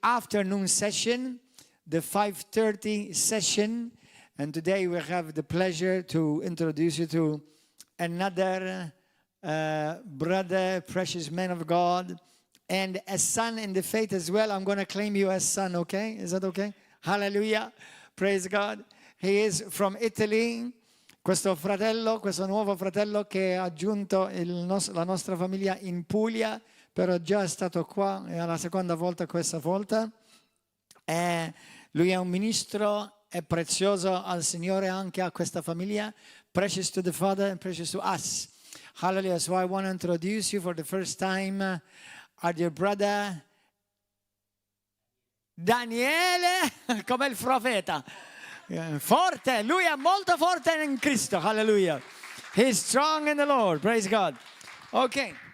Afternoon session, the 5:30 session, and today we have the pleasure to introduce you to another brother, precious man of God, and a son in the faith as well. I'm going to claim you as son, okay? Is that okay? Hallelujah. Praise God. He is from Italy. Questo fratello, questo nuovo fratello che ha aggiunto la nostra famiglia in Puglia, però già è stato qua, è la seconda volta questa volta. E lui è un ministro, è prezioso al Signore, anche a questa famiglia, precious to the Father and precious to us. Hallelujah. So I want to introduce you for the first time our dear brother Daniele, come il profeta. Forte, lui è molto forte in Cristo. Hallelujah. He's strong in the Lord. Praise God. Ok.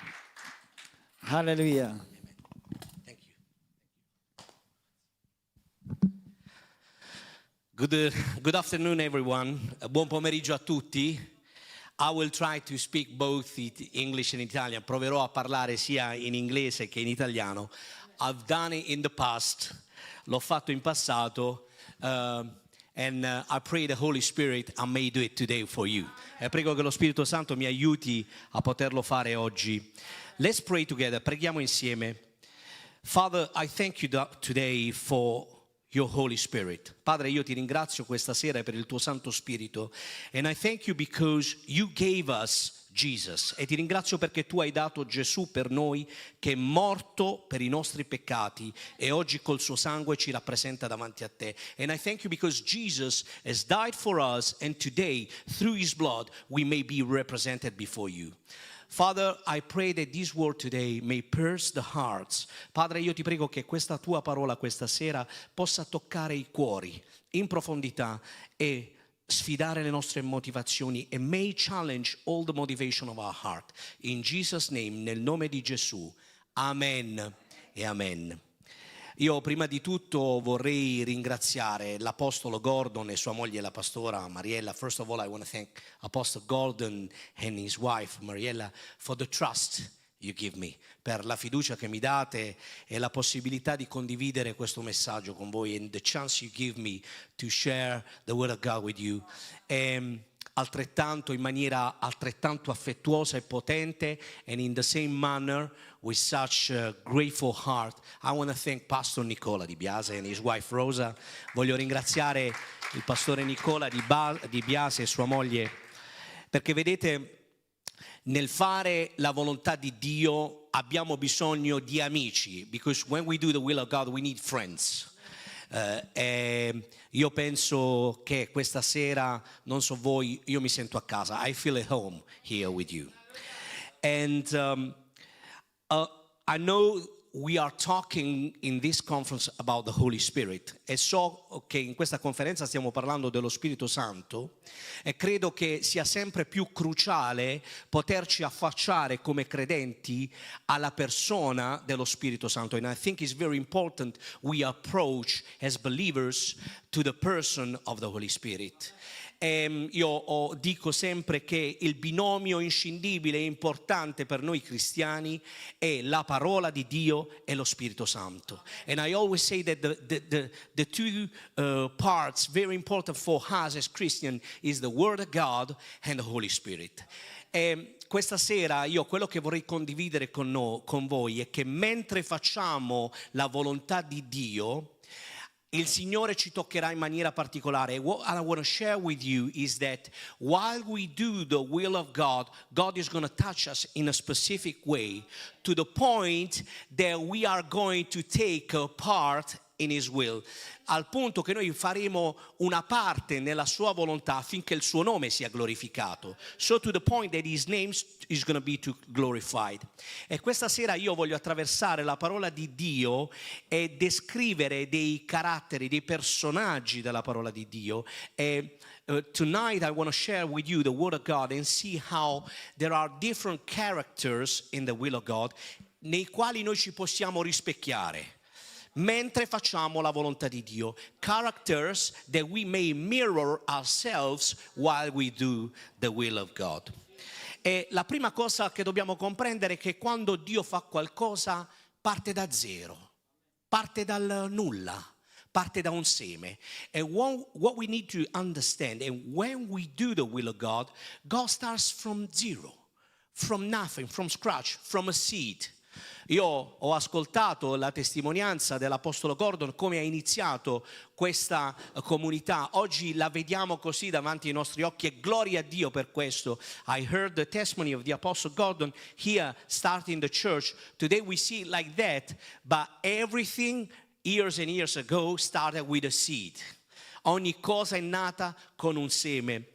Hallelujah. Thank you. Good afternoon, everyone. Buon pomeriggio a tutti. I will try to speak both English and Italian. Proverò a parlare sia in inglese che in italiano. I've done it in the past. L'ho fatto in passato. And I pray the Holy Spirit I may do it today for you. E prego che lo Spirito Santo mi aiuti a poterlo fare oggi. Let's pray together. Preghiamo insieme. Father, I thank you today for your Holy Spirit. Padre, io ti ringrazio questa sera per il tuo Santo Spirito. And I thank you because you gave us Jesus. E ti ringrazio perché tu hai dato Gesù per noi, che è morto per i nostri peccati e oggi col suo sangue ci rappresenta davanti a te. And I thank you because Jesus has died for us and today, through his blood, we may be represented before you. Father, I pray that this word today may pierce the hearts. Padre, io ti prego che questa tua parola questa sera possa toccare i cuori in profondità e sfidare le nostre motivazioni e may challenge all the motivation of our heart. In Jesus' name, nel nome di Gesù. Amen e amen. Io prima di tutto vorrei ringraziare l'Apostolo Gordon e sua moglie, la pastora Mariella. First of all, I want to thank Apostle Gordon and his wife Mariella for the trust you give me, per la fiducia che mi date e la possibilità di condividere questo messaggio con voi and the chance you give me to share the word of God with you. E altrettanto, in maniera altrettanto affettuosa e potente, and in the same manner, with such a grateful heart, I want to thank Pastor Nicola Di Biase and his wife Rosa. Voglio ringraziare il pastore Nicola Di Biase e sua moglie, perché, vedete, nel fare la volontà di Dio abbiamo bisogno di amici, because when we do the will of God we need friends. E io penso che questa sera, non so voi, io mi sento a casa. I feel at home here with you. And I know we are talking in this conference about the Holy Spirit e so che in questa conferenza stiamo parlando dello Spirito Santo e credo che sia sempre più cruciale poterci affacciare come credenti alla persona dello Spirito Santo. And I think it's very important we approach as believers to the person of the Holy Spirit. Io dico sempre che il binomio inscindibile e importante per noi cristiani è la parola di Dio e lo Spirito Santo. And I always say that the two parts very important for us as Christians is the Word of God and the Holy Spirit. E questa sera io quello che vorrei condividere con, no, con voi è che mentre facciamo la volontà di Dio, il Signore ci toccherà in maniera particolare. What I want to share with you is that while we do the will of God, God is going to touch us in a specific way, to the point that we are going to take a part in His will, al punto che noi faremo una parte nella sua volontà affinché il suo nome sia glorificato. So to the point that His name is going to be to glorified. E questa sera io voglio attraversare la parola di Dio e descrivere dei caratteri, dei personaggi della parola di Dio. E tonight I want to share with you the Word of God and see how there are different characters in the will of God nei quali noi ci possiamo rispecchiare mentre facciamo la volontà di Dio. Characters that we may mirror ourselves while we do the will of God. E la prima cosa che dobbiamo comprendere è che quando Dio fa qualcosa parte da zero. Parte dal nulla, parte da un seme. And what we need to understand, and when we do the will of God, God starts from zero, from nothing, from scratch, from a seed. Io ho ascoltato la testimonianza dell'Apostolo Gordon, come ha iniziato questa comunità. Oggi la vediamo così davanti ai nostri occhi e gloria a Dio per questo. I heard the testimony of the Apostle Gordon here starting the church. Today we see it like that, but everything years and years ago started with a seed. Ogni cosa è nata con un seme.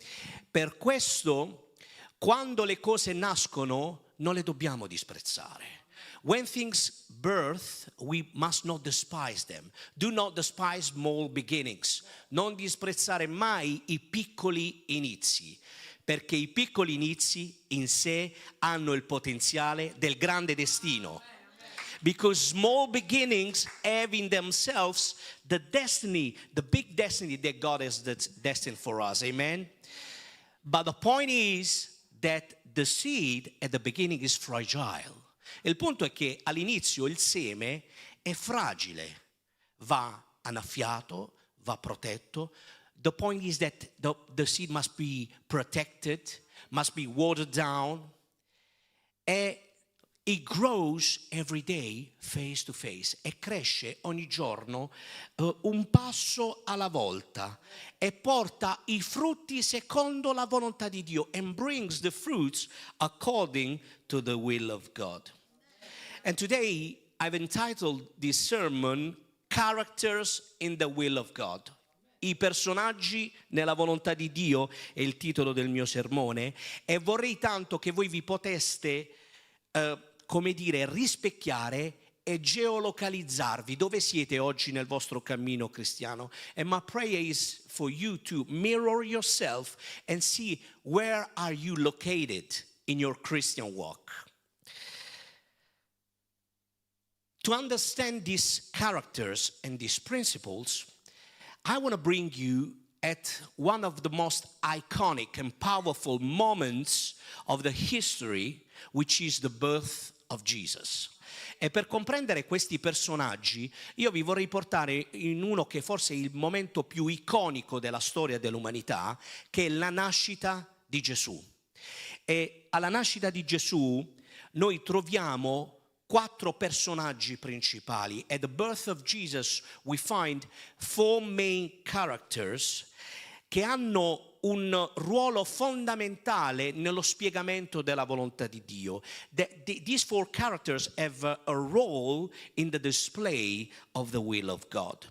Per questo, quando le cose nascono, non le dobbiamo disprezzare. When things birth, we must not despise them. Do not despise small beginnings. Non disprezzare mai i piccoli inizi, perché i piccoli inizi in sé hanno il potenziale del grande destino. Because small beginnings have in themselves the destiny, the big destiny that God has destined for us. Amen. But the point is that the seed at the beginning is fragile. Il punto è che all'inizio il seme è fragile, va annaffiato, va protetto. The point is that the seed must be protected, must be watered down. E it grows every day, face to face, e cresce ogni giorno un passo alla volta e porta i frutti secondo la volontà di Dio and brings the fruits according to the will of God. And today I've entitled this sermon "Characters in the Will of God". I personaggi nella volontà di Dio è il titolo del mio sermone e vorrei tanto che voi vi poteste, come dire, rispecchiare e geolocalizzarvi dove siete oggi nel vostro cammino cristiano. And my prayer is for you to mirror yourself and see where are you located in your Christian walk. To understand these characters and these principles, I want to bring you at one of the most iconic and powerful moments of the history, which is the birth of Jesus. E per comprendere questi personaggi, io vi vorrei portare in uno che forse è il momento più iconico della storia dell'umanità, che è la nascita di Gesù. E alla nascita di Gesù noi troviamo quattro personaggi principali. At the birth of Jesus we find four main characters che hanno un ruolo fondamentale nello spiegamento della volontà di Dio. These four characters have a role in the display of the will of God.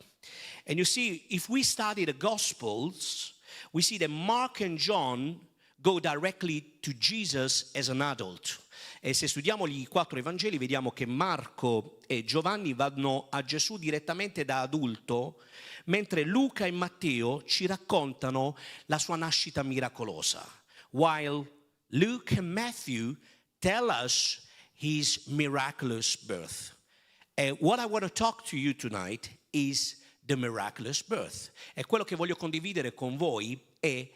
And you see, if we study the Gospels, we see that Mark and John go directly to Jesus as an adult. E se studiamo gli quattro Evangeli, vediamo che Marco e Giovanni vanno a Gesù direttamente da adulto, mentre Luca e Matteo ci raccontano la sua nascita miracolosa. While Luke and Matthew tell us his miraculous birth. And what I want to talk to you tonight is the miraculous birth. E quello che voglio condividere con voi è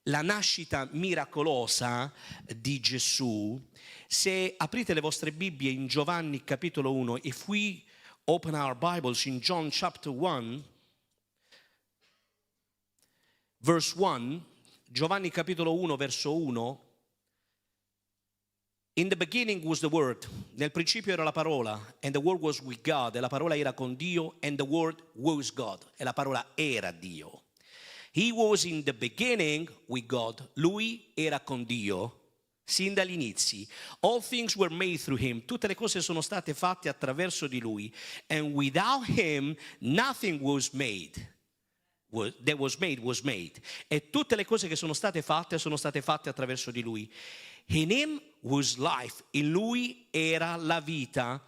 la nascita miracolosa di Gesù. Se aprite le vostre Bibbie in Giovanni capitolo 1, if we open our Bibles in John chapter 1, verse 1, Giovanni capitolo 1, verso 1. In the beginning was the Word, nel principio era la parola, and the Word was with God, e la parola era con Dio, and the Word was God, e la parola era Dio. He was in the beginning with God, lui era con Dio sin dagli inizi. All things were made through him, tutte le cose sono state fatte attraverso di lui, and without him nothing was made that was made was made. E tutte le cose che sono state fatte sono state fatte attraverso di lui. In him was life, in lui era la vita,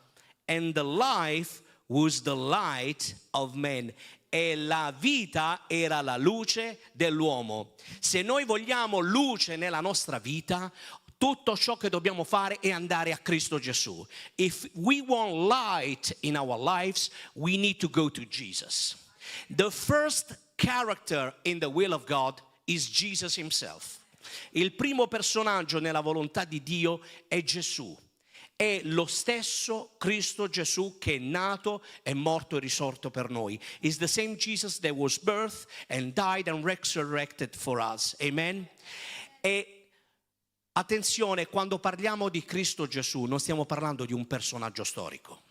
and the life was the light of men. E la vita era la luce dell'uomo. Se noi vogliamo luce nella nostra vita, tutto ciò che dobbiamo fare è andare a Cristo Gesù. If we want light in our lives, we need to go to Jesus. The first character in the will of God is Jesus himself. Il primo personaggio nella volontà di Dio è Gesù. È lo stesso Cristo Gesù che è nato, è morto e risorto per noi. Is the same Jesus that was birthed and died and resurrected for us. Amen. E attenzione, quando parliamo di Cristo Gesù non stiamo parlando di un personaggio storico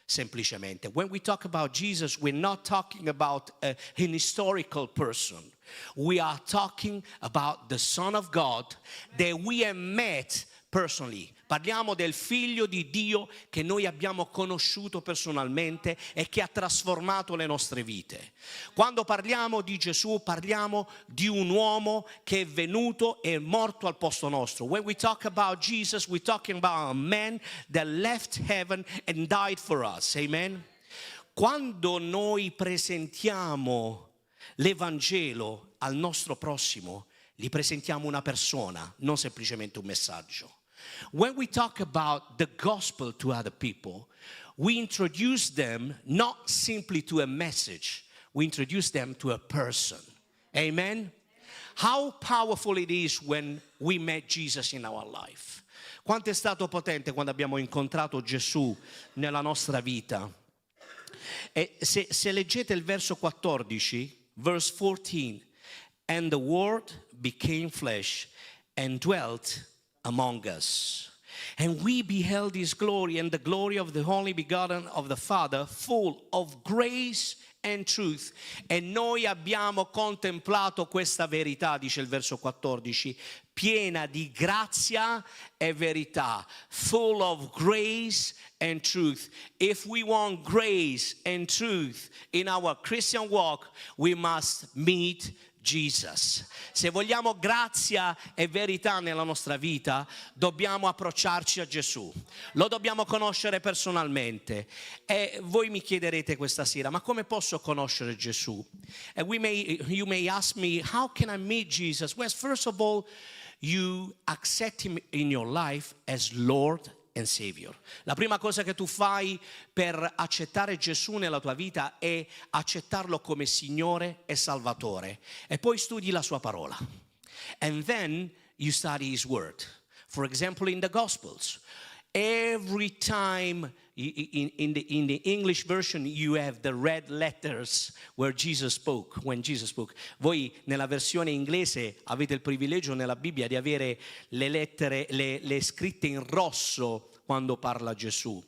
semplicemente. When we talk about Jesus, we're not talking about an historical person. We are talking about the Son of God that we have met personally. Parliamo del Figlio di Dio che noi abbiamo conosciuto personalmente e che ha trasformato le nostre vite. Quando parliamo di Gesù, parliamo di un uomo che è venuto e è morto al posto nostro. When we talk about Jesus, we're talking about a man that left heaven and died for us. Amen. Quando noi presentiamo l'Evangelo al nostro prossimo, gli presentiamo una persona, non semplicemente un messaggio. When we talk about the gospel to other people, we introduce them not simply to a message, we introduce them to a person. Amen? How powerful it is when we met Jesus in our life. Quanto è stato potente quando abbiamo incontrato Gesù nella nostra vita. E se leggete il verso 14, verse 14, "And the Word became flesh and dwelt among us. And we beheld his glory, and the glory of the only begotten of the Father, full of grace and truth." E noi abbiamo contemplato questa verità, dice il verso 14, piena di grazia e verità, full of grace and truth. If we want grace and truth in our Christian walk, we must meet Jesus. Se vogliamo grazia e verità nella nostra vita, dobbiamo approcciarci a Gesù. Lo dobbiamo conoscere personalmente. E voi mi chiederete questa sera: "Ma come posso conoscere Gesù?" And you may ask me, "How can I meet Jesus?" Well, first of all, you accept him in your life as Lord and Savior. La prima cosa che tu fai per accettare Gesù nella tua vita è accettarlo come Signore e Salvatore e poi studi la sua parola. And then you study his word. For example, in the Gospels, every time in the English version you have the red letters where Jesus spoke, when Jesus spoke. Voi nella versione inglese avete il privilegio nella Bibbia di avere le lettere, le scritte in rosso quando parla Gesù.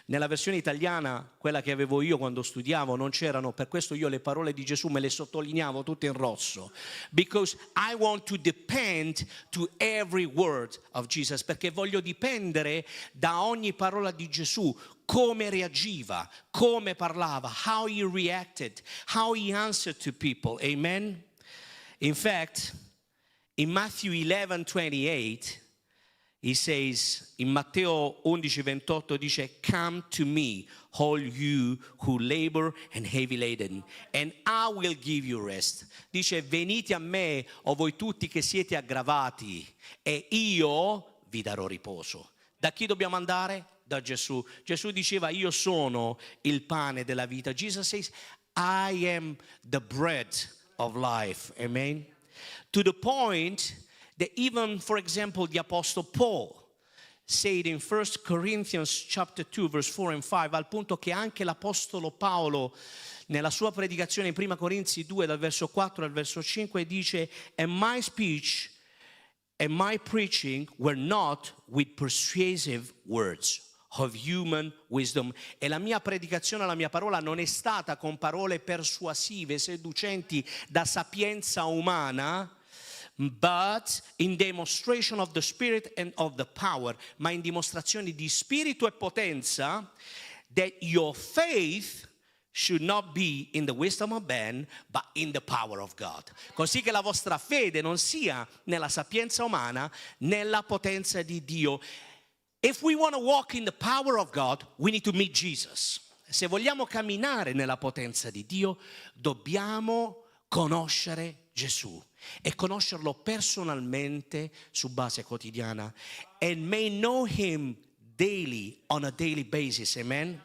Nella versione italiana, quella che avevo io quando studiavo, non c'erano, per questo io le parole di Gesù me le sottolineavo tutte in rosso. Because I want to depend to every word of Jesus, perché voglio dipendere da ogni parola di Gesù, come reagiva, come parlava, how he reacted, how he answered to people. Amen. In fact, in Matthew 11:28, he says, in Matteo 11:28 dice, "Come to me, all you who labor and heavy laden, and I will give you rest." Dice, "Venite a me, o voi tutti che siete aggravati, e io vi darò riposo." Da chi dobbiamo andare? Da Gesù. Gesù diceva, "Io sono il pane della vita." Jesus says, "I am the bread of life." Amen. To the point that even, for example, the Apostle Paul said in 1 Corinthians chapter 2, verse 4 and 5, al punto che anche l'Apostolo Paolo nella sua predicazione in 1 Corinzi 2 dal verso 4 al verso 5 dice, "And my speech and my preaching were not with persuasive words of human wisdom." E la mia predicazione, la mia parola non è stata con parole persuasive, seducenti da sapienza umana, but in demonstration of the Spirit and of the power, ma in dimostrazione di spirito e potenza, that your faith should not be in the wisdom of man, but in the power of God. Così che la vostra fede non sia nella sapienza umana, nella potenza di Dio. If we want to walk in the power of God, we need to meet Jesus. Se vogliamo camminare nella potenza di Dio, dobbiamo conoscere Gesù e conoscerlo personalmente su base quotidiana. And may know him daily, on a daily basis. Amen.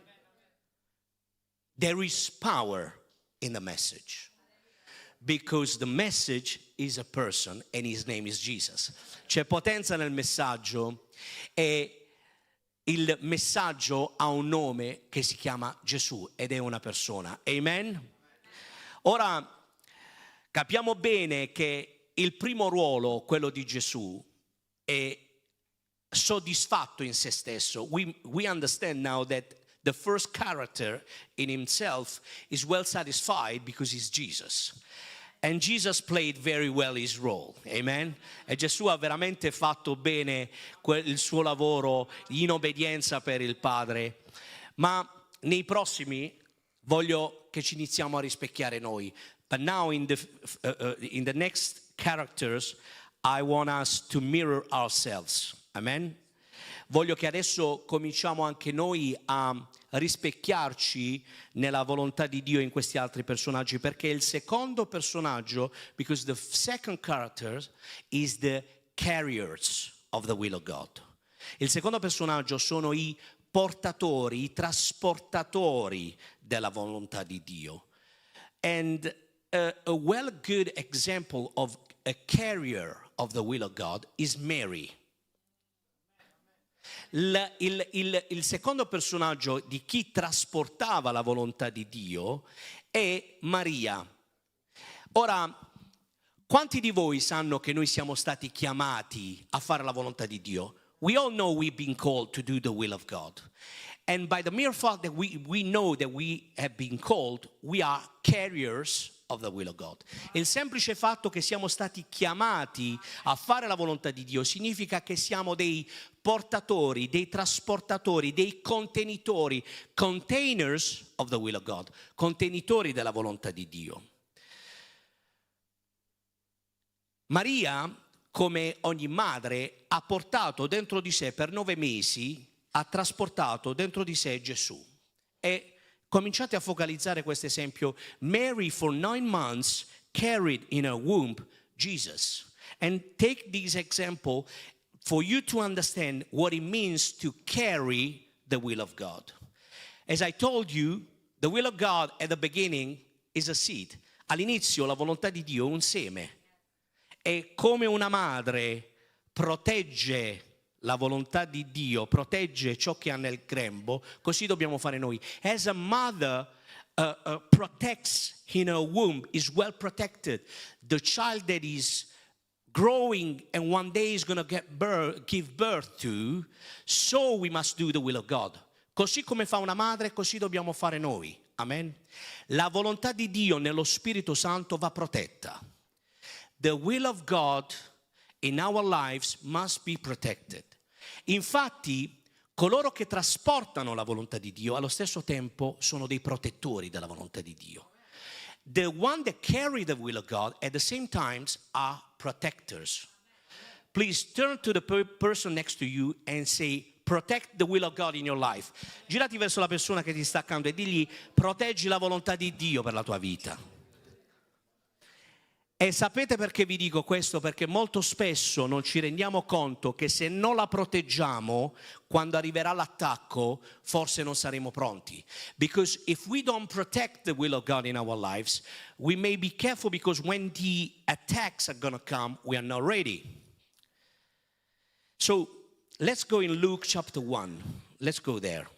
There is power in the message, because the message is a person and his name is Jesus. C'è potenza nel messaggio e Il messaggio ha un nome che si chiama Gesù ed è una persona. Amen? Ora capiamo bene che il primo ruolo, quello di Gesù, è soddisfatto in se stesso. We understand now that the first character in himself is well satisfied because he's Jesus. And Jesus played very well his role. Amen. E Gesù ha veramente fatto bene il suo lavoro in obbedienza per il Padre. Ma nei prossimi voglio che ci iniziamo a rispecchiare noi. But now in the next characters I want us to mirror ourselves. Amen. Voglio che adesso cominciamo anche noi a rispecchiarci nella volontà di Dio in questi altri personaggi, perché il secondo personaggio, because the second character is the carriers of the will of God. Il secondo personaggio sono i portatori, i trasportatori della volontà di Dio. And a well good example of a carrier of the will of God is Mary. Il secondo personaggio di chi trasportava la volontà di Dio è Maria. Ora, quanti di voi sanno che noi siamo stati chiamati a fare la volontà di Dio? We all know we've been called to do the will of God. And by the mere fact that we know that we have been called, we are carriers of the will of God. Il semplice fatto che siamo stati chiamati a fare la volontà di Dio significa che siamo dei portatori, dei trasportatori, dei contenitori, containers of the will of God, contenitori della volontà di Dio. Maria, come ogni madre, ha portato dentro di sé per 9 mesi, ha trasportato dentro di sé Gesù. E cominciate a focalizzare questo esempio. Mary for 9 months carried in her womb Jesus. And take this example for you to understand what it means to carry the will of God. As I told you, the will of God at the beginning is a seed. All'inizio la volontà di Dio è un seme. E come una madre protegge la volontà di Dio, protegge ciò che ha nel grembo, così dobbiamo fare noi. As a mother protects in her womb, is well protected, the child that is growing and one day is going to give birth to, so we must do the will of God. Così come fa una madre, così dobbiamo fare noi. Amen. La volontà di Dio nello Spirito Santo va protetta. The will of God in our lives must be protected. Infatti, coloro che trasportano la volontà di Dio allo stesso tempo sono dei protettori della volontà di Dio. The one that carry the will of God at the same times are protectors. Please turn to the person next to you and say, "Protect the will of God in your life." Girati verso la persona che ti sta accanto e digli: "Proteggi la volontà di Dio per la tua vita." E sapete perché vi dico questo? Perché molto spesso non ci rendiamo conto che se non la proteggiamo, quando arriverà l'attacco, forse non saremo pronti. Because if we don't protect the will of God in our lives, we may be careful because when the attacks are going to come, we are not ready. So let's go in Luke chapter 1. Let's go there.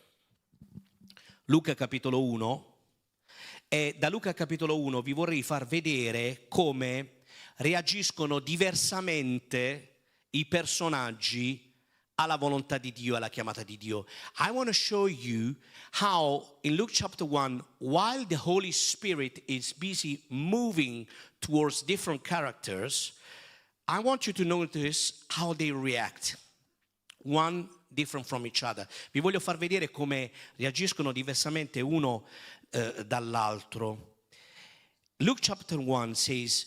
Luca capitolo 1. E da Luca capitolo 1 vi vorrei far vedere come reagiscono diversamente i personaggi alla volontà di Dio, alla chiamata di Dio. I want to show you how in Luke chapter 1, while the Holy Spirit is busy moving towards different characters, I want you to notice how they react. One different from each other. Vi voglio far vedere come reagiscono diversamente uno dall'altro. Luke chapter 1 says,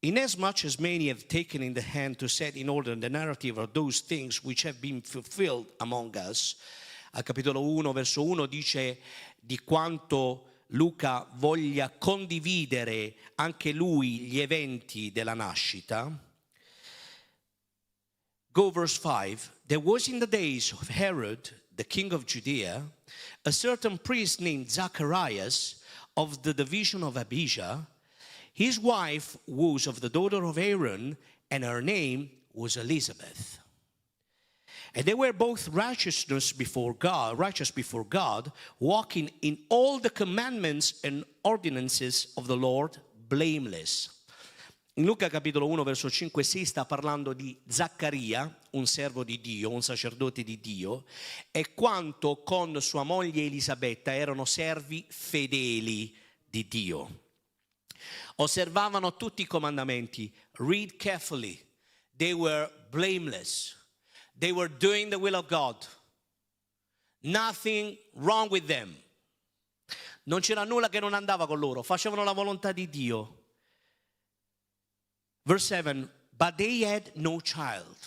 "Inasmuch as many have taken in the hand to set in order the narrative of those things which have been fulfilled among us." Al capitolo 1, verso 1 dice di quanto Luca voglia condividere anche lui gli eventi della nascita. Go verse 5. "There was in the days of Herod, the king of Judea, a certain priest named Zacharias of the division of Abijah. His wife was of the daughter of Aaron, and her name was Elizabeth. And they were both righteousness before God, righteous before God, walking in all the commandments and ordinances of the Lord, blameless. In Luca capitolo 1 verso 5 e 6 sta parlando di Zaccaria, un servo di Dio, un sacerdote di Dio, e quanto con sua moglie Elisabetta erano servi fedeli di Dio. Osservavano tutti i comandamenti. Read carefully. They were blameless. They were doing the will of God. Nothing wrong with them. Non c'era nulla che non andava con loro, facevano la volontà di Dio. Verse 7: But they had no child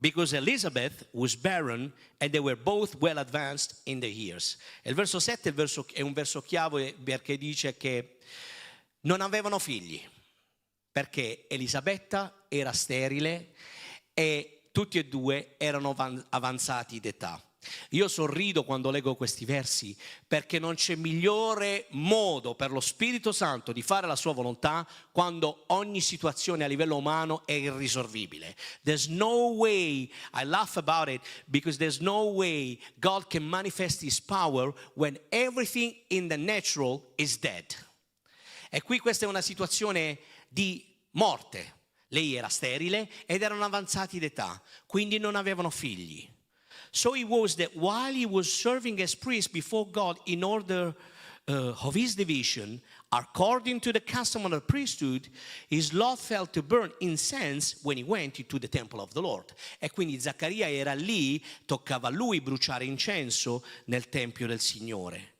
because Elizabeth was barren and they were both well advanced in the years. E il verso 7 è un verso chiave perché dice che non avevano figli, perché Elisabetta era sterile e tutti e due erano avanzati d'età. Io sorrido quando leggo questi versi perché non c'è migliore modo per lo Spirito Santo di fare la sua volontà quando ogni situazione a livello umano è irrisolvibile. There's no way, I laugh about it because there's no way God can manifest his power when everything in the natural is dead. E qui questa è una situazione di morte. Lei era sterile ed erano avanzati d'età, quindi non avevano figli. So it was that while he was serving as priest before God in order of his division, according to the custom of the priesthood, his lot fell to burn incense when he went into the temple of the Lord. E quindi Zaccaria era lì, toccava a lui bruciare incenso nel tempio del Signore.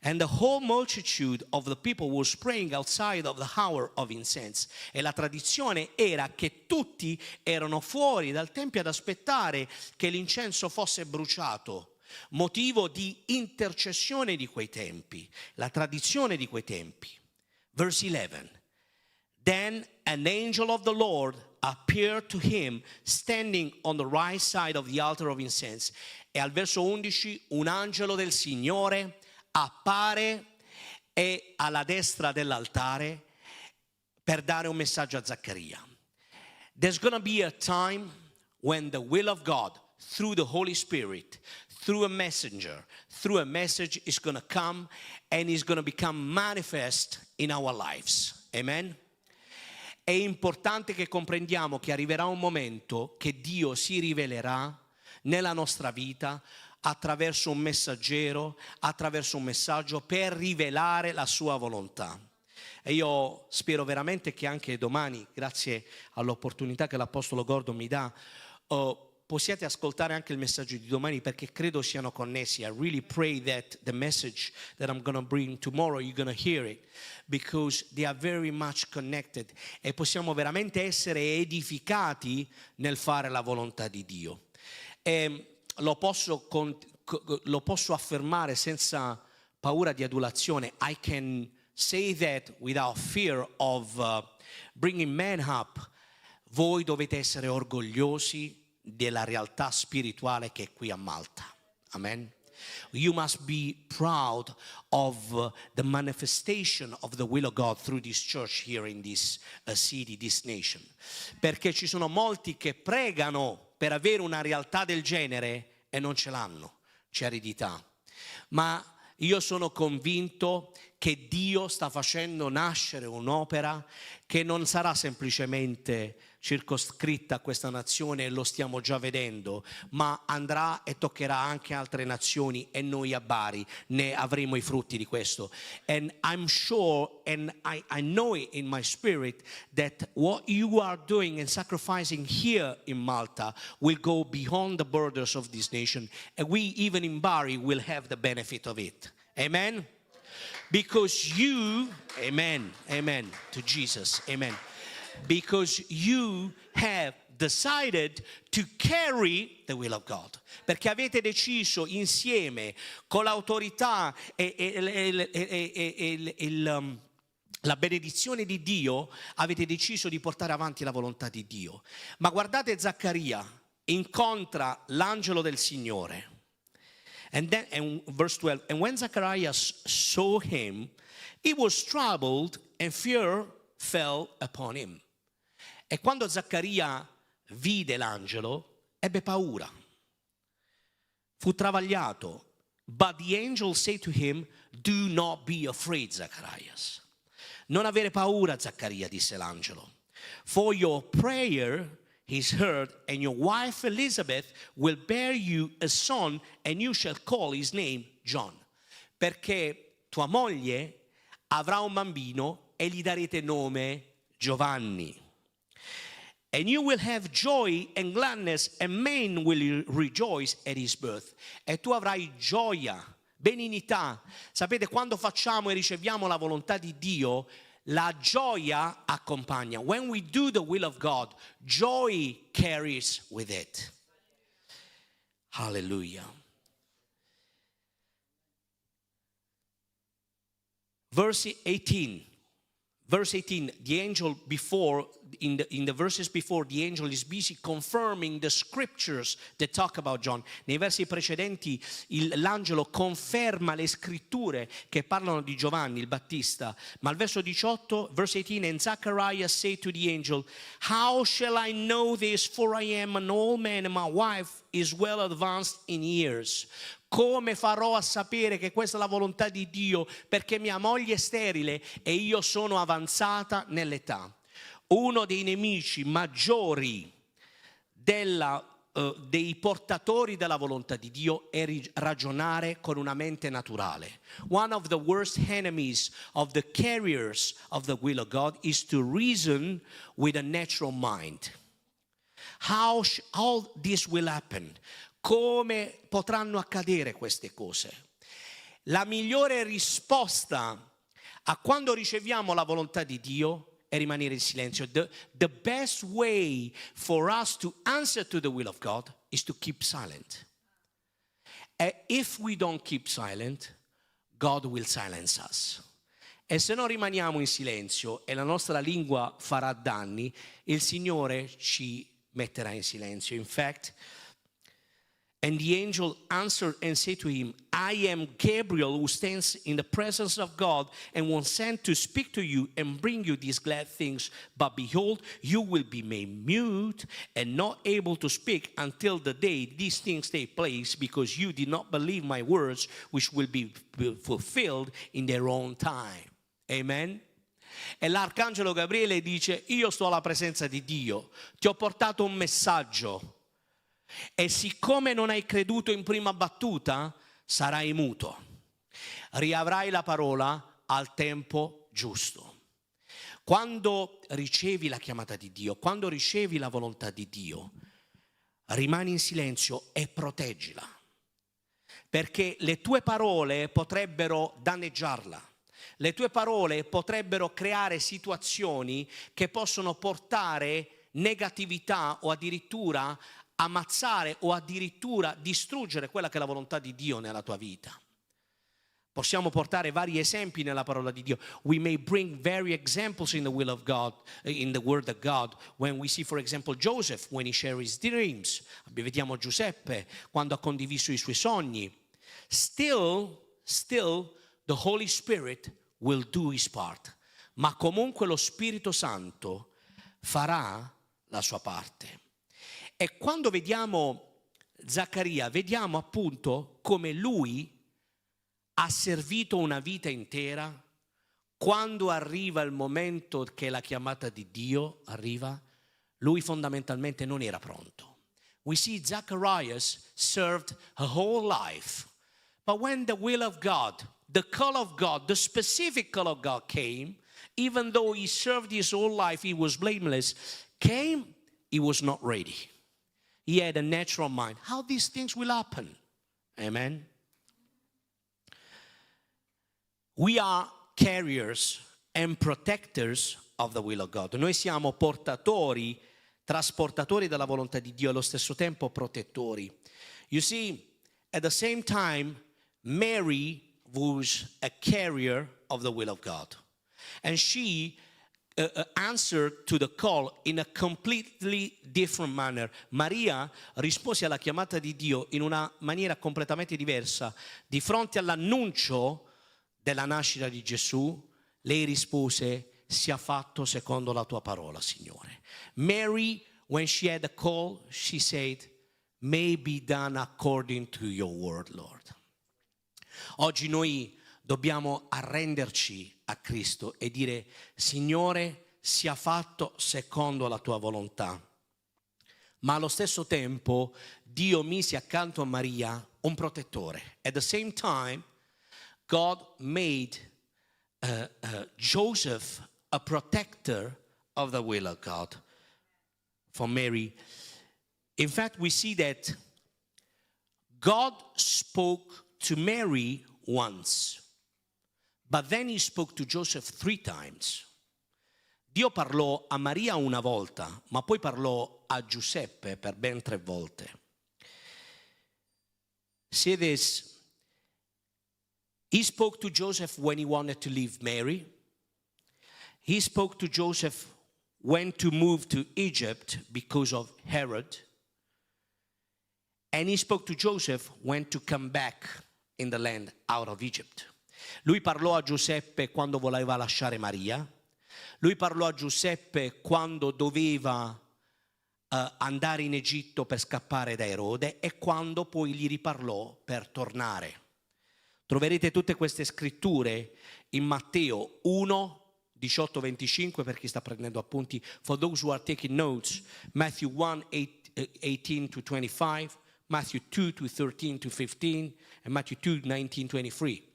And the whole multitude of the people was praying outside of the hour of incense. E la tradizione era che tutti erano fuori dal tempio ad aspettare che l'incenso fosse bruciato, motivo di intercessione di quei tempi, la tradizione di quei tempi. Verse 11. Then an angel of the Lord appeared to him standing on the right side of the altar of incense. E al verso 11 un angelo del Signore appare e alla destra dell'altare per dare un messaggio a Zaccaria. There's going to be a time when the will of God through the Holy Spirit, through a messenger, through a message is going to come and is going to become manifest in our lives. Amen. È importante che comprendiamo che arriverà un momento che Dio si rivelerà nella nostra vita attraverso un messaggero, attraverso un messaggio per rivelare la sua volontà. E io spero veramente che anche domani, grazie all'opportunità che l'Apostolo Gordon mi dà, possiate ascoltare anche il messaggio di domani perché credo siano connessi. I really pray that the message that I'm going to bring tomorrow, you're going to hear it because they are very much connected e possiamo veramente essere edificati nel fare la volontà di Dio. E lo posso affermare senza paura di adulazione. I can say that without fear of bringing man up. Voi dovete essere orgogliosi della realtà spirituale che è qui a Malta. Amen. You must be proud of the manifestation of the will of God through this church here in this city, this nation. Perché ci sono molti che pregano per avere una realtà del genere e non ce l'hanno. C'è aridità. Ma io sono convinto che Dio sta facendo nascere un'opera che non sarà semplicemente circoscritta a questa nazione, e lo stiamo già vedendo, ma andrà e toccherà anche altre nazioni e noi a Bari ne avremo i frutti di questo. And I'm sure and I know it in my spirit that what you are doing and sacrificing here in Malta will go beyond the borders of this nation, and we, even in Bari, will have the benefit of it. Amen. Because you, amen, amen to Jesus, amen. Because you have decided to carry the will of God. Perché avete deciso insieme con l'autorità e la benedizione di Dio, avete deciso di portare avanti la volontà di Dio. Ma guardate, Zaccaria incontra l'angelo del Signore. And then, and verse 12, and when Zacharias saw him, he was troubled and fear fell upon him. E quando Zaccaria vide l'angelo, ebbe paura. Fu travagliato. But the angel said to him, Do not be afraid, Zacharias. Non avere paura, Zaccaria, disse l'angelo. For your prayer is heard, and your wife Elizabeth will bear you a son, and you shall call his name John. Perché tua moglie avrà un bambino e gli darete nome Giovanni. And you will have joy and gladness, and men will rejoice at his birth. E tu avrai gioia, benignità. Sapete, quando facciamo e riceviamo la volontà di Dio, la gioia accompagna. When we do the will of God, joy carries with it. Hallelujah. Verse 18. Verse 18, the angel before, in the verses before, the angel is busy confirming the scriptures that talk about John. Nei versi precedenti l'angelo conferma le scritture che parlano di Giovanni il Battista. Ma al verso 18, verse 18, and Zacharias said to the angel, How shall I know this? For I am an old man and my wife is well advanced in years. Come farò a sapere che questa è la volontà di Dio? Perché mia moglie è sterile e io sono avanzata nell'età. Uno dei nemici maggiori dei portatori della volontà di Dio è ragionare con una mente naturale. One of the worst enemies of the carriers of the will of God is to reason with a natural mind. How all this will happen? Come potranno accadere queste cose? La migliore risposta a quando riceviamo la volontà di Dio è rimanere in silenzio. The best way for us to answer to the will of God is to keep silent. And if we don't keep silent, God will silence us. E se non rimaniamo in silenzio e la nostra lingua farà danni, il Signore ci metterà in silenzio. In fact, and the angel answered and said to him, I am Gabriel who stands in the presence of God and was sent to speak to you and bring you these glad things. But behold, you will be made mute and not able to speak until the day these things take place, because you did not believe my words, which will be fulfilled in their own time. Amen. E l'arcangelo Gabriele dice, io sto alla presenza di Dio, ti ho portato un messaggio. E siccome non hai creduto in prima battuta, sarai muto. Riavrai la parola al tempo giusto. Quando ricevi la chiamata di Dio, quando ricevi la volontà di Dio, rimani in silenzio e proteggila. Perché le tue parole potrebbero danneggiarla. Le tue parole potrebbero creare situazioni che possono portare negatività o addirittura ammazzare o addirittura distruggere quella che è la volontà di Dio nella tua vita. Possiamo portare vari esempi nella parola di Dio. We may bring vari examples in the will of God, in the word of God. When we see, for example, Joseph, when he shared his dreams. Vediamo Giuseppe quando ha condiviso i suoi sogni. Still, the Holy Spirit will do his part. Ma comunque lo Spirito Santo farà la sua parte. E quando vediamo Zaccaria, vediamo appunto come lui ha servito una vita intera. Quando arriva il momento che la chiamata di Dio arriva, lui fondamentalmente non era pronto. We see Zacharias served a whole life, but when the will of God, the call of God, the specific call of God came, even though he served his whole life, he was blameless, came, he was not ready. He had a natural mind. How these things will happen? Amen. We are carriers and protectors of the will of God. Noi siamo portatori, trasportatori della volontà di Dio e allo stesso tempo protettori. You see, at the same time, Mary was a carrier of the will of God. And she answered to the call in a completely different manner. Maria rispose alla chiamata di Dio in una maniera completamente diversa. Di fronte all'annuncio della nascita di Gesù, lei rispose: sia fatto secondo la tua parola, Signore. Mary, when she had the call, she said, May be done according to your word, Lord. Oggi noi dobbiamo arrenderci a Cristo e dire: Signore, sia fatto secondo la tua volontà. Ma allo stesso tempo Dio mise accanto a Maria un protettore. At the same time, God made Joseph a protector of the will of God for Mary. In fact, we see that God spoke to Mary once, but then he spoke to Joseph three times. Dio parlò a Maria una volta, ma poi parlò a Giuseppe per ben tre volte. See this. He spoke to Joseph when he wanted to leave Mary. He spoke to Joseph when to move to Egypt because of Herod. And he spoke to Joseph when to come back in the land out of Egypt. Lui parlò a Giuseppe quando voleva lasciare Maria. Lui parlò a Giuseppe quando doveva andare in Egitto per scappare da Erode e quando poi gli riparlò per tornare. Troverete tutte queste scritture in Matteo 1, 18, 25 per chi sta prendendo appunti. For those who are taking notes, Matthew 1, 8, 18 to 25, Matthew 2 to 13 to 15 e Matthew 2, 19, 23.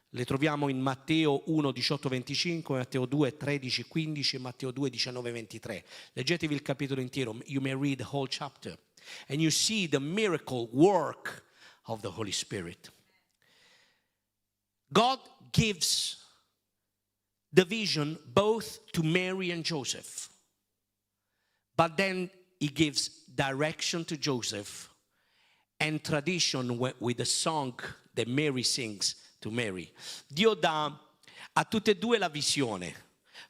Le troviamo in Matteo 1, 18, 25, Matteo 2, 13, 15 e Matteo 2, 19, 23. Leggetevi il capitolo intero. You may read the whole chapter. And you see the miracle work of the Holy Spirit. God gives the vision both to Mary and Joseph. But then he gives direction to Joseph and tradition with the song that Mary sings to Mary. Dio dà a tutte e due la visione,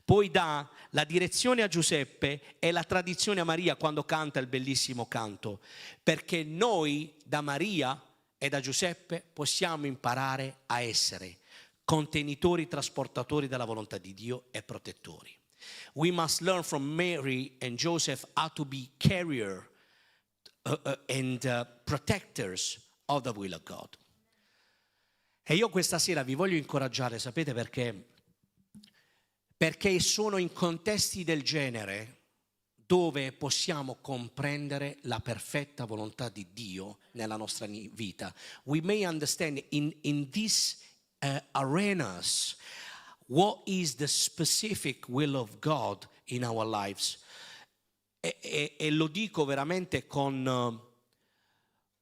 poi dà la direzione a Giuseppe e la tradizione a Maria quando canta il bellissimo canto, perché noi da Maria e da Giuseppe possiamo imparare a essere contenitori, trasportatori della volontà di Dio e protettori. We must learn from Mary and Joseph how to be carrier and protectors of the will of God. E io questa sera vi voglio incoraggiare, sapete perché? Perché sono in contesti del genere dove possiamo comprendere la perfetta volontà di Dio nella nostra vita. We may understand in these arenas what is the specific will of God in our lives. E lo dico veramente con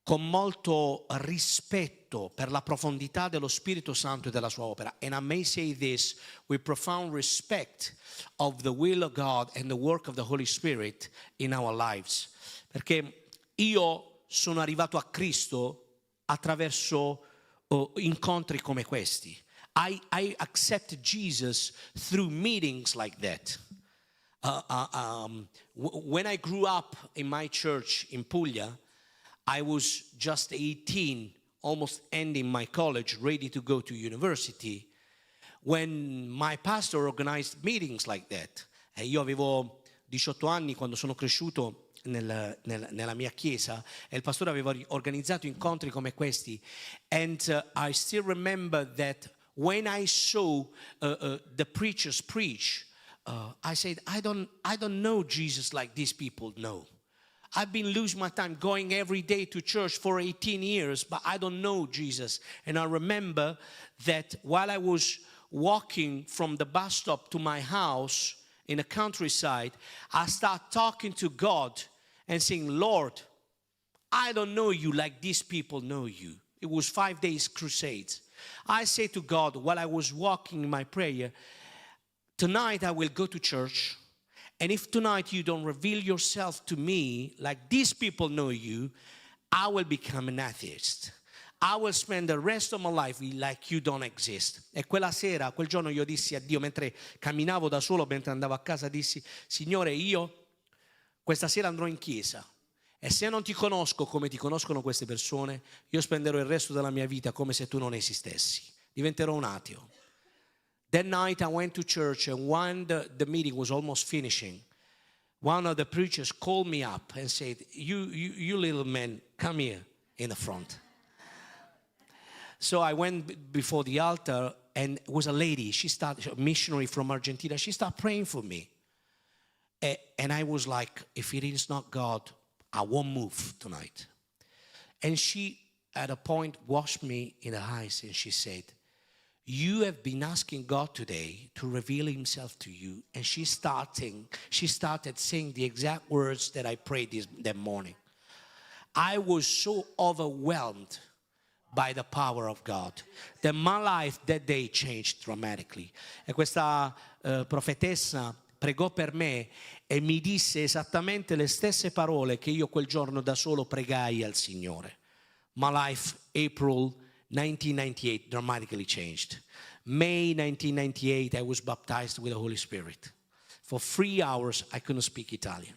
molto rispetto per la profondità dello Spirito Santo e della sua opera. And I may say this with profound respect of the will of God and the work of the Holy Spirit in our lives. Perché io sono arrivato a Cristo attraverso incontri come questi. I accepted Jesus through meetings like that. When I grew up in my church in Puglia, I was just 18, almost ending my college, ready to go to university, when my pastor organized meetings like that. E io avevo 18 anni quando sono cresciuto nella mia chiesa e il pastore aveva organizzato incontri come questi. And I still remember that when I saw the preachers preach, I said, I don't know Jesus like these people know. I've been losing my time going every day to church for 18 years, but I don't know Jesus. And I remember that while I was walking from the bus stop to my house in the countryside, I start talking to God and saying, "Lord, I don't know you like these people know you." It was 5 days crusades. I say to God while I was walking in my prayer, "Tonight I will go to church. And if tonight you don't reveal yourself to me like these people know you, I will become an atheist. I will spend the rest of my life like you don't exist." E quella sera, quel giorno io dissi a Dio, mentre camminavo da solo, mentre andavo a casa, dissi: "Signore, io questa sera andrò in chiesa. E se non ti conosco come ti conoscono queste persone, io spenderò il resto della mia vita come se tu non esistessi. Diventerò un ateo." That night I went to church and when the meeting was almost finishing, One of the preachers called me up and said, You little man, come here in the front." So I went before the altar and it was a lady. She started, a missionary from Argentina. She started praying for me. And I was like, "If it is not God, I won't move tonight." And she, at a point, washed me in the eyes and she said, "You have been asking God today to reveal himself to you." And she started saying the exact words that I prayed that morning. I was so overwhelmed by the power of God that my life that day changed dramatically. E questa profetessa pregò per me e mi disse esattamente le stesse parole che io quel giorno da solo pregai al Signore. My life, April 1998, dramatically changed. May 1998, I was baptized with the Holy Spirit. For 3 hours, I couldn't speak Italian.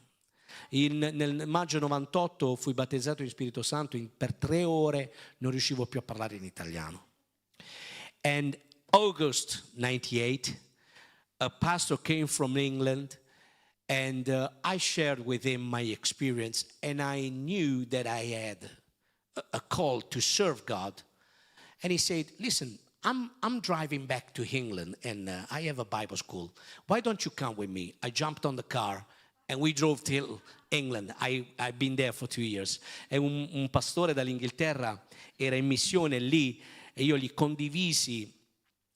Nel maggio 98 fui battezzato in Spirito Santo, per 3 ore non riuscivo più a parlare in italiano. And August 98, a pastor came from England and I shared with him my experience, and I knew that I had a call to serve God. And he said, "Listen, I'm driving back to England and I have a Bible school. Why don't you come with me?" I jumped on the car and we drove till England. I've been there for 2 years. E un pastore dall'Inghilterra era in missione lì e io gli condivisi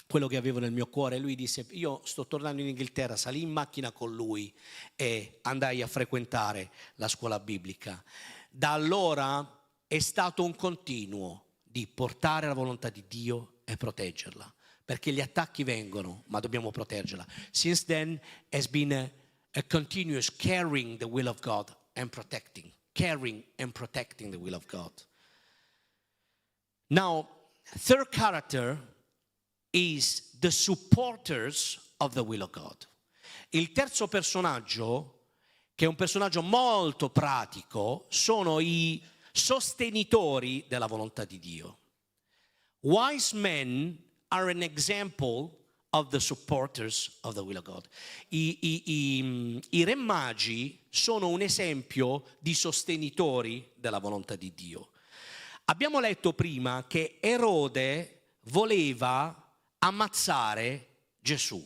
quello che avevo nel mio cuore. Lui disse, "Io sto tornando in Inghilterra", salì in macchina con lui e andai a frequentare la scuola biblica. Da allora è stato un continuo di portare la volontà di Dio e proteggerla, perché gli attacchi vengono, ma dobbiamo proteggerla. Since then has been a continuous carrying the will of God and protecting, carrying and protecting the will of God. Now, third character is the supporters of the will of God. Il terzo personaggio, che è un personaggio molto pratico, sono i sostenitori della volontà di Dio. Wise men are an example of the supporters of the will of God. I re magi sono un esempio di sostenitori della volontà di Dio. Abbiamo letto prima che Erode voleva ammazzare Gesù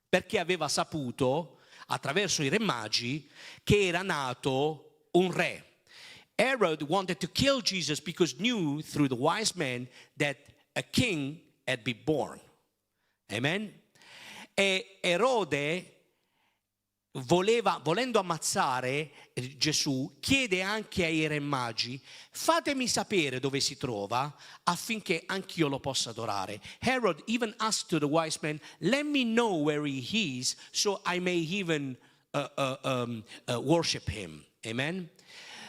perché aveva saputo attraverso i re magi che era nato un re. Herod wanted to kill Jesus because knew through the wise men that a king had been born. Amen? E Erode voleva, volendo ammazzare Gesù, chiede anche ai re magi, "Fatemi sapere dove si trova affinché anch'io lo possa adorare." Herod even asked to the wise men, "Let me know where he is so I may even worship him." Amen?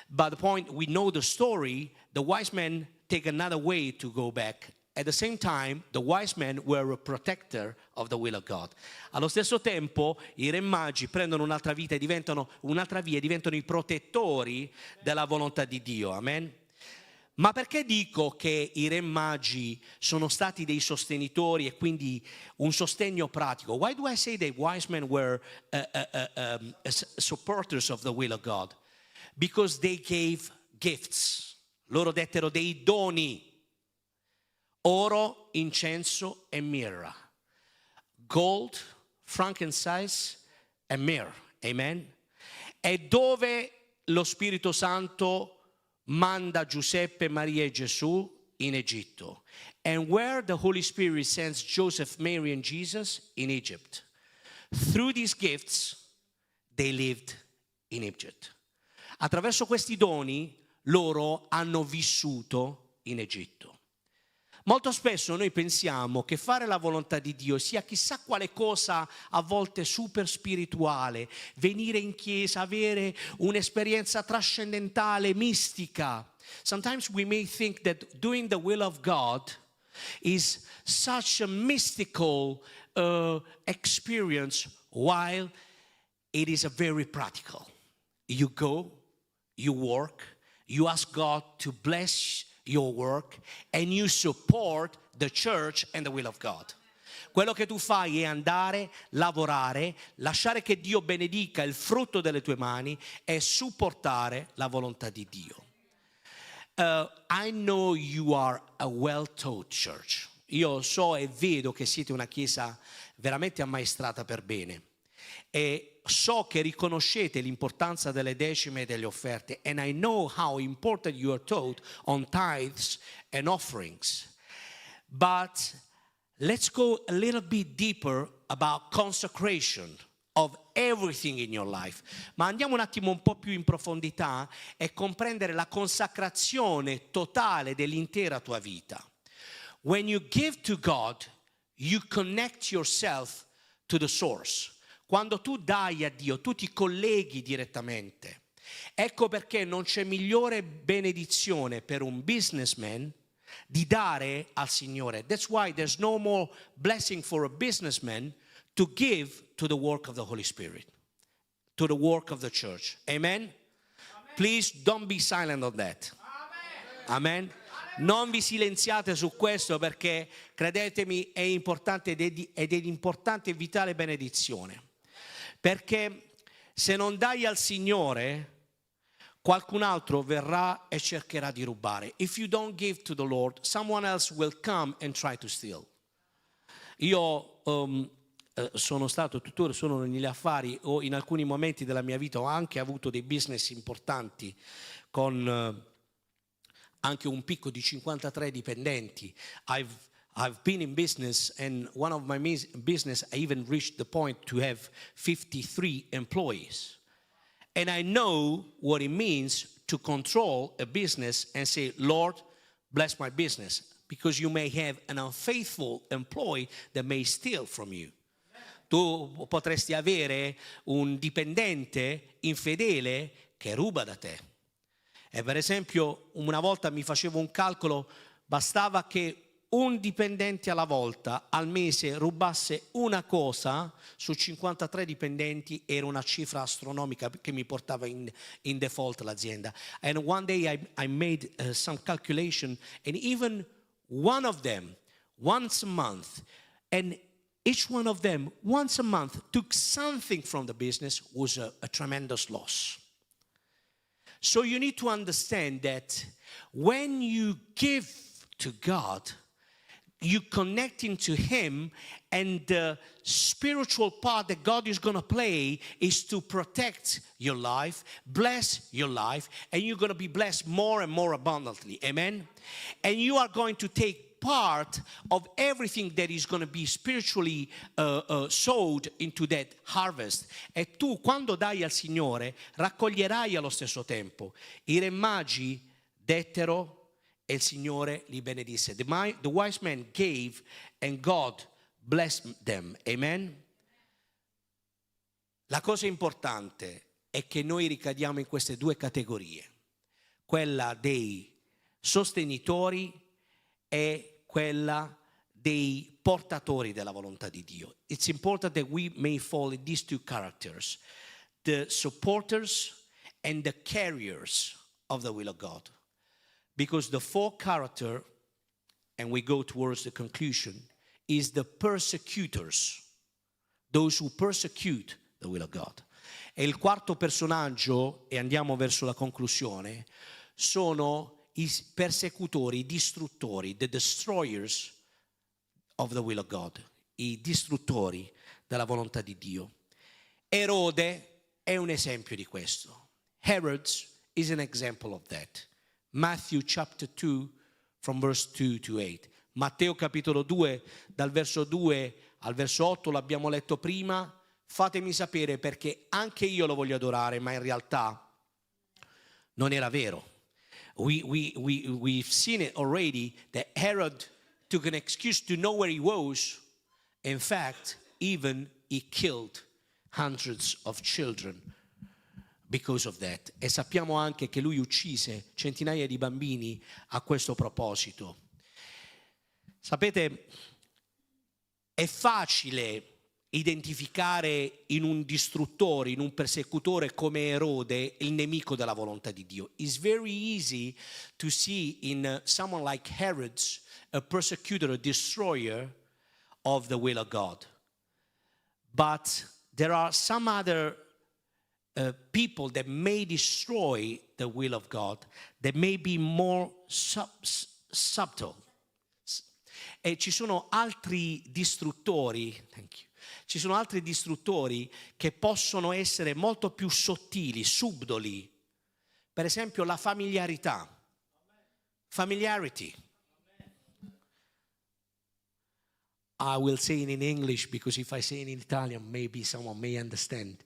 But the point, we know the story, the wise men take another way to go back. At the same time, the wise men were a protector of the will of God. Allo stesso tempo, i re magi prendono un'altra vita e diventano un'altra via, diventano i protettori della volontà di Dio. Amen. Ma perché dico che i re magi sono stati dei sostenitori e quindi un sostegno pratico? Why do I say that wise men were supporters of the will of God? Because they gave gifts. Loro dettero dei doni. Oro, incenso e mirra. Gold, frankincense e myrrh. Amen. E dove lo Spirito Santo manda Giuseppe, Maria e Gesù? In Egitto. And where the Holy Spirit sends Joseph, Mary and Jesus? In Egypt. Through these gifts, they lived in Egypt. Attraverso questi doni loro hanno vissuto in Egitto. Molto spesso noi pensiamo che fare la volontà di Dio sia chissà quale cosa a volte super spirituale, venire in chiesa, avere un'esperienza trascendentale, mistica. Sometimes we may think that doing the will of God is such a mystical experience, while it is a very practical. You go, you work, you ask God to bless your work, and you support the church and the will of God. Quello che tu fai è andare, lavorare, lasciare che Dio benedica il frutto delle tue mani e supportare la volontà di Dio. I know you are a well-taught church. Io so e vedo che siete una chiesa veramente ammaestrata per bene. E so che riconoscete l'importanza delle decime e delle offerte. And I know how important you are taught on tithes and offerings. But let's go a little bit deeper about consecration of everything in your life. Ma andiamo un attimo un po' più in profondità e comprendere la consacrazione totale dell'intera tua vita. When you give to God, you connect yourself to the source. Quando tu dai a Dio, tu ti colleghi direttamente. Ecco perché non c'è migliore benedizione per un businessman di dare al Signore. That's why there's no more blessing for a businessman to give to the work of the Holy Spirit, to the work of the church. Amen? Amen. Please don't be silent on that. Amen. Non vi silenziate su questo perché, credetemi, è importante ed è importante e vitale benedizione. Perché se non dai al Signore, qualcun altro verrà e cercherà di rubare. If you don't give to the Lord, someone else will come and try to steal. Io sono stato, tuttora sono negli affari o in alcuni momenti della mia vita ho anche avuto dei business importanti con anche un picco di 53 dipendenti. I've been in business and one of my business, I even reached the point to have 53 employees. And I know what it means to control a business and say, "Lord, bless my business." Because you may have an unfaithful employee that may steal from you. Tu potresti avere un dipendente infedele che ruba da te. E per esempio, una volta mi facevo un calcolo, bastava che un dipendente alla volta al mese rubasse una cosa su 53 dipendenti, era una cifra astronomica che mi portava in default l'azienda. And one day I made some calculation and even one of them once a month and each one of them once a month took something from the business was a tremendous loss. So you need to understand that when you give to God, you connecting to Him, and the spiritual part that God is going to play is to protect your life, bless your life, and you're going to be blessed more and more abundantly. Amen? And you are going to take part of everything that is going to be spiritually sowed into that harvest. E tu, quando dai al Signore, raccoglierai allo stesso tempo. I re magi dettero e il Signore li benedisse. The wise men gave and God blessed them. Amen? La cosa importante è che noi ricadiamo in queste due categorie, quella dei sostenitori e quella dei portatori della volontà di Dio. It's important that we may fall in these two characters, the supporters and the carriers of the will of God. Because the fourth character, and we go towards the conclusion, is the persecutors, those who persecute the will of God. E il quarto personaggio, e andiamo verso la conclusione, sono i persecutori, i distruttori, the destroyers of the will of God, i distruttori della volontà di Dio. Erode è un esempio di questo. Herod is an example of that. Matthew chapter 2 from verse 2 to 8. Matteo capitolo 2 dal verso 2 al verso 8, l'abbiamo letto prima. Fatemi sapere perché anche io lo voglio adorare, ma in realtà non era vero. We've seen it already that Herod took an excuse to know where he was. In fact, even he killed hundreds of children because of that. E sappiamo anche che lui uccise centinaia di bambini a questo proposito. Sapete, è facile identificare in un distruttore, in un persecutore come Erode, il nemico della volontà di Dio. It's very easy to see in someone like Herod, a persecutor, a destroyer of the will of God. But there are some other uh, people that may destroy the will of God that may be more sub subtle. E ci sono altri distruttori, thank you, ci sono altri distruttori che possono essere molto più sottili, subdoli. Per esempio la familiarità. Familiarity. I will say it in English because if I say it in Italian, maybe someone may understand.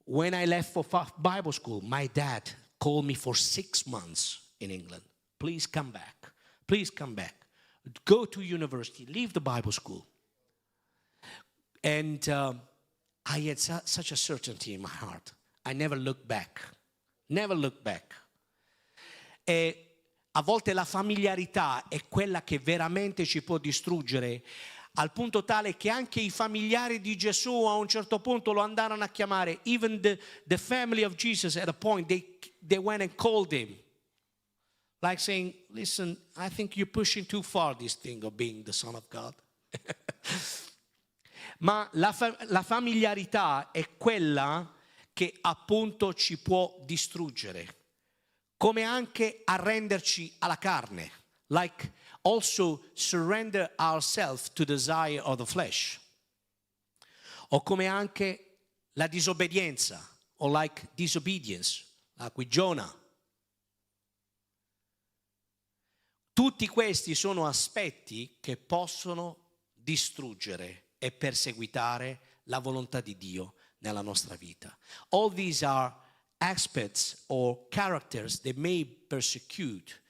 When I left for Bible school, my dad called me for six months in England. Please come back. Please come back. Go to university. Leave the Bible school. And uh, I had su such a certainty in my heart. I never looked back. Never looked back. E a volte la familiarità è quella che veramente ci può distruggere al punto tale che anche i familiari di Gesù a un certo punto lo andarono a chiamare. Even the, the family of Jesus at a point, they, they went and called him. Like saying, listen, I think you're pushing too far this thing of being the son of God. Ma la, fa- la familiarità è quella che appunto ci può distruggere, come anche arrenderci alla carne, like also surrender ourselves to desire of the flesh, o come anche la disobbedienza, or like disobedience, like with Jonah. Tutti questi sono aspetti che possono distruggere e perseguitare la volontà di Dio nella nostra vita. All these are aspects or characters that may persecute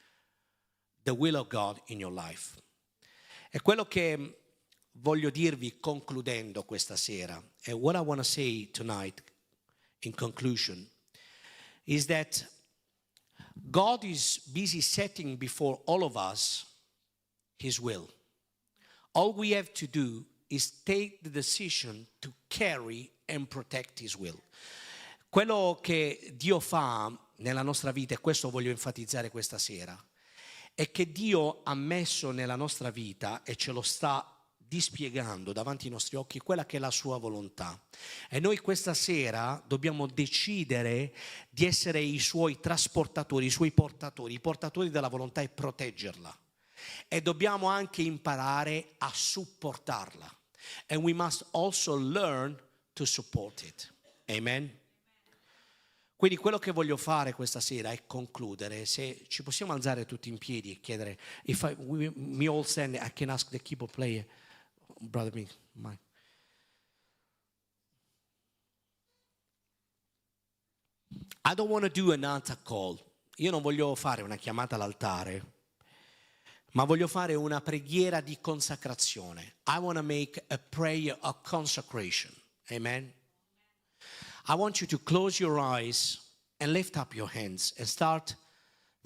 the will of God in your life. E quello che voglio dirvi concludendo questa sera, and what I want to say tonight in conclusion, is that God is busy setting before all of us His will. All we have to do is take the decision to carry and protect His will. Quello che Dio fa nella nostra vita, e questo voglio enfatizzare questa sera, è che Dio ha messo nella nostra vita e ce lo sta dispiegando davanti ai nostri occhi quella che è la sua volontà. E noi questa sera dobbiamo decidere di essere i suoi trasportatori, i suoi portatori, i portatori della volontà e proteggerla. E dobbiamo anche imparare a supportarla. And we must also learn to support it. Amen. Quindi quello che voglio fare questa sera è concludere, se ci possiamo alzare tutti in piedi e chiedere, if I, we, me all stand, I can ask the keyboard player, brother me, Mike. I don't want to do an altar call. Io non voglio fare una chiamata all'altare, ma voglio fare una preghiera di consacrazione. I want to make a prayer of consecration. Amen. I want you to close your eyes and lift up your hands and start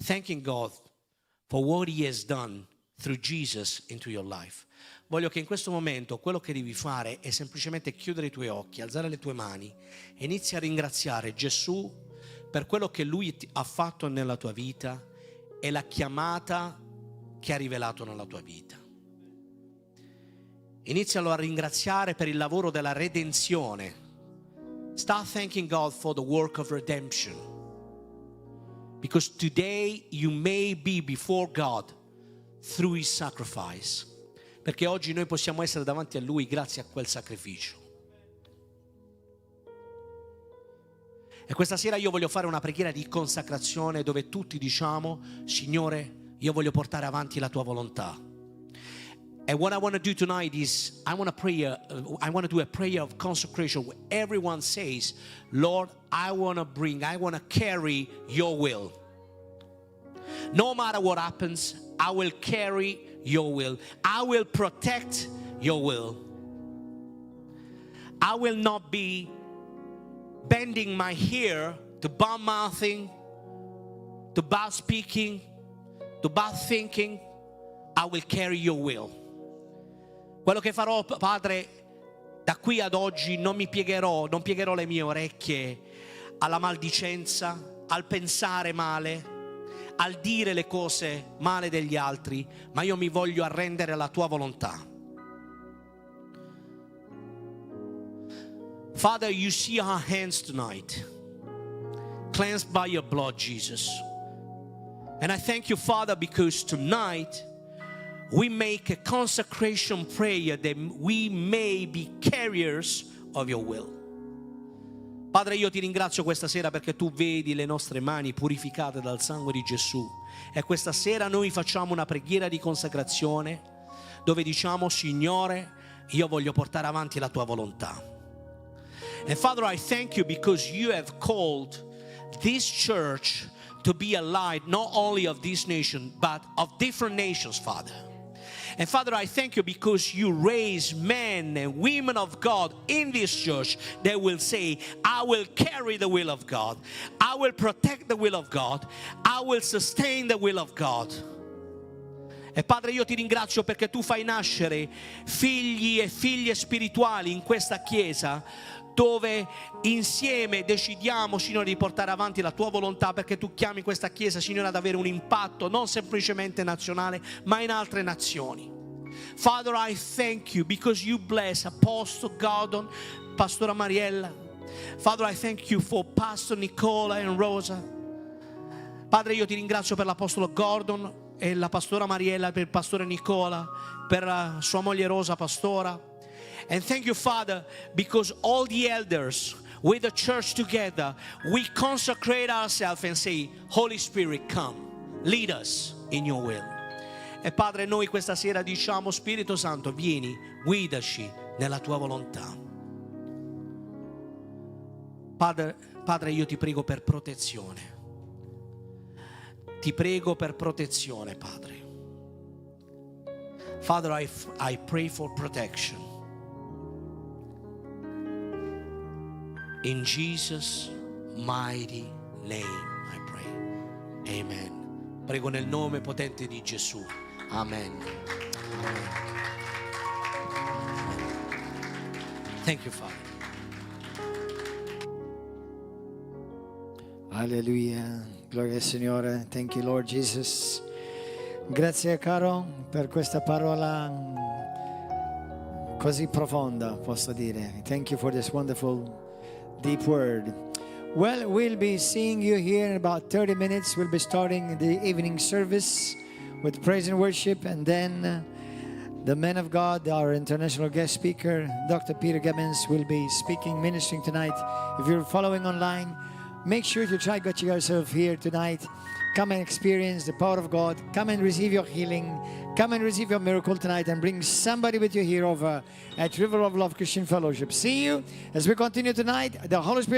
thanking God for what He has done through Jesus into your life. Voglio che in questo momento quello che devi fare è semplicemente chiudere i tuoi occhi, alzare le tue mani e inizi a ringraziare Gesù per quello che Lui ha fatto nella tua vita e la chiamata che ha rivelato nella tua vita. Inizialo a ringraziare per il lavoro della redenzione. Start thanking God for the work of redemption. Because today you may be before God through his sacrifice. Perché oggi noi possiamo essere davanti a lui grazie a quel sacrificio. E questa sera io voglio fare una preghiera di consacrazione dove tutti diciamo, Signore, io voglio portare avanti la tua volontà. And what I want to do tonight is I want to pray a, I want to do a prayer of consecration where everyone says, Lord, I want to bring, I want to carry your will. No matter what happens, I will carry your will. I will protect your will. I will not be bending my ear to bad mouthing, to bad speaking, to bad thinking. I will carry your will. Quello che farò, Padre, da qui ad oggi non mi piegherò, non piegherò le mie orecchie alla maldicenza, al pensare male, al dire le cose male degli altri, ma io mi voglio arrendere alla tua volontà. Father, you see our hands tonight, cleansed by your blood, Jesus. And I thank you, Father, because tonight we make a consecration prayer that we may be carriers of your will. Padre, io ti ringrazio questa sera perché tu vedi le nostre mani purificate dal sangue di Gesù. E questa sera noi facciamo una preghiera di consacrazione dove diciamo, Signore, io voglio portare avanti la tua volontà. And Father, I thank you because you have called this church to be a light not only of this nation, but of different nations, Father. And Father, I thank you because you raise men and women of God in this church that will say, I will carry the will of God, I will protect the will of God, I will sustain the will of God. E Padre, io ti ringrazio perché tu fai nascere figli e figlie spirituali in questa chiesa dove insieme decidiamo, Signore, di portare avanti la tua volontà perché tu chiami questa chiesa, Signore, ad avere un impatto non semplicemente nazionale, ma in altre nazioni. Father, I thank you because you bless Apostle Gordon, Pastora Mariella. Father, I thank you for Pastor Nicola and Rosa. Padre, io ti ringrazio per l'Apostolo Gordon e la pastora Mariella, per il pastore Nicola, per sua moglie Rosa, pastora. And thank you, Father, because all the elders with the church together, we consecrate ourselves and say, Holy Spirit, come, lead us in your will. E Padre, noi questa sera diciamo, Spirito Santo, vieni, guidaci nella tua volontà. Padre, Padre, io ti prego per protezione. Ti prego per protezione, Padre. Father, I pray for protection. In Jesus' mighty name I pray. Amen. Prego nel nome potente di Gesù. Amen. Amen. Thank you, Father. Alleluia. Gloria al Signore. Thank you, Lord Jesus. Grazie, caro, per questa parola così profonda, posso dire. Thank you for this wonderful, deep word. Well, we'll be seeing you here in about 30 minutes. We'll be starting the evening service with praise and worship, and then the man of God, our international guest speaker, Dr. Peter Gibbons, will be speaking, ministering tonight. If you're following online, make sure to try get yourself here tonight. Come and experience the power of God. Come and receive your healing. Come and receive your miracle tonight and bring somebody with you here over at River of Love Christian Fellowship. See you as we continue tonight. The Holy Spirit